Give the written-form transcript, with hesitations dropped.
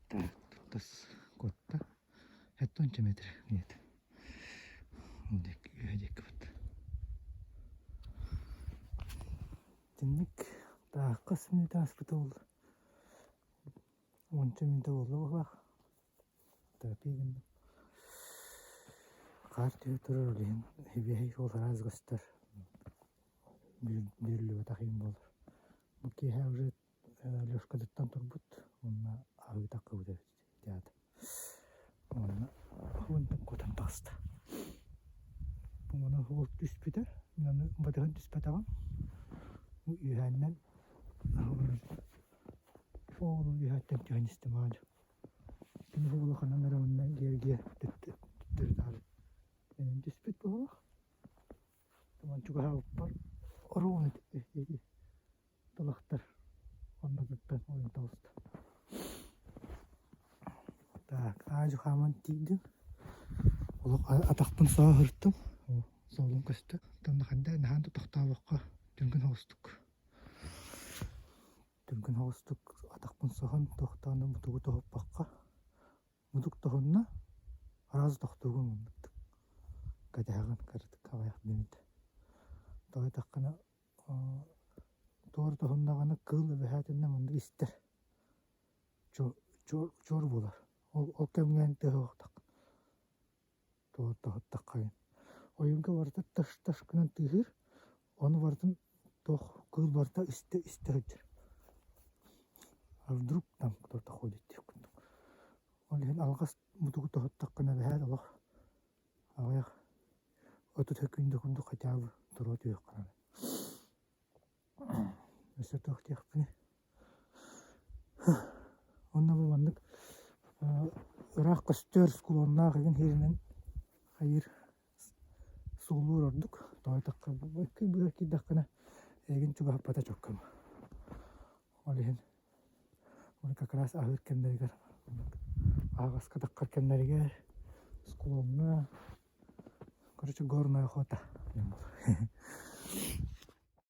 Так, туртас куотта. 70 метр нет. Ол диэки үөһэ диэки барда. Итинник таахха мүнүүтэ ааспыта буолла. Уонча мүнүүтэ буолла быһыылаах. Топи гынным. Хаар түһэ турар ол иһин сибиэһэй суол араас көстөр. Бүөллүбэтэх иһин буолар. Бу киэһэ уже Лешкатыттан турбут уонна аһыы таххыбыт эбит театр. Уонна уонтан куотан таҕыста. Уонна уол түспүтэ, мин аны батыһан түспэтэҕим. Үөһээннэн ол үөһэттэн түһэн истим аадьа. Кини улаханан эрэ уонна гиэргиэ төттөрү-таары түспүт быһыылаах. Туман чугаһаабыппар оруобуна талахтар оннотуттан ойон таҕыста. Так, аадьу хааман тиийдим. Олох атахпын сааһыртым. Суолум көстө. Онтон ханна наһаан да тохтообокко түргэн соҕустук Түргэн соҕустук атахпын соһон тохтоон мутугу тоһуппакка, мутук тоһунна, араас тохтуугун оннуктук кэтэһэҕин кыратык аҕыйах мүнүүтэ. Тоҕо диэтэххинэ туора тоһуннаҕына кыыл эбэһээтинэ маннык истэр, чуор буолар. Ол кэмҥэ эн тыаһыахтаххын Тоһуттаххайын. Ойуунка барыта таш-таш гынан тыаһыыр, ону барытын туох кыыл барыта истэ истэ сылдьар. А вдруг там кто-то ходит диэх курдук. Ол иһин алҕас мутугу тоһуттаххына эбэһээт олох аҕыйах 30 секунда курдук хотя бы туруо түһүөххэ наада. Өссө туох диэхпиний Уонна бу маннык ыраах көстөр склоннаах игин иһиринэн хайыыр суоллуур ордук. Тоойдоххо быыһа киирдэххинэ эйигин чугаһаппата чоккум. Ол иһин оны как раз аһыыр кэмнэригэр аһаҕаска таххар кэмнэригэр склоҥҥа короче горная охота диэн буолар.